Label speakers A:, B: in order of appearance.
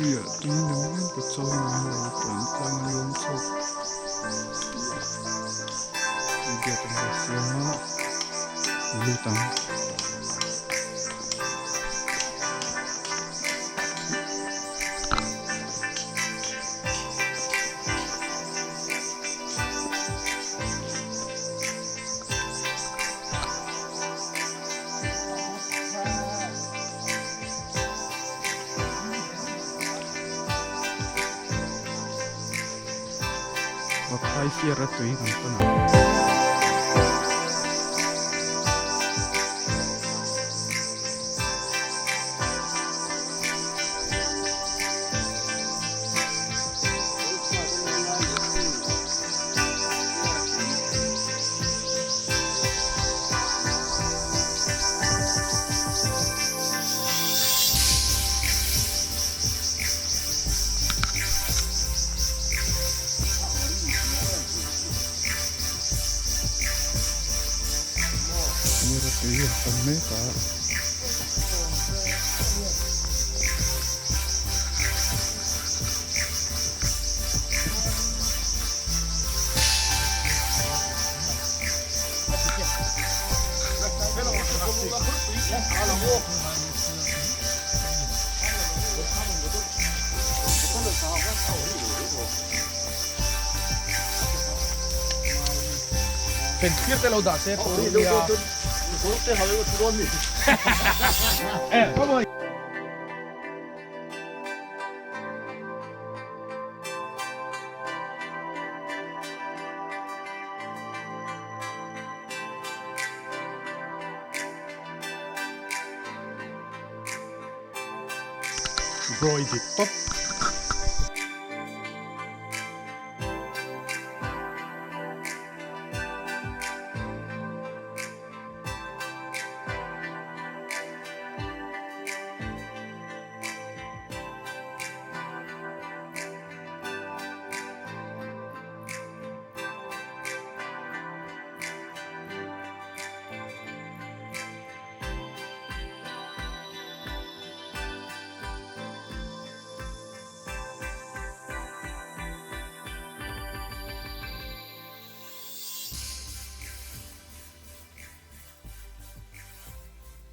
A: Tuiah tui lam hian ka chawi ngai lo tlan tlang a luang chhuak tui gate an lo siam a lut ang. Vaphai fiar a tui kan pan ang. Mira tui a pan mek a. Brawi dik tawp.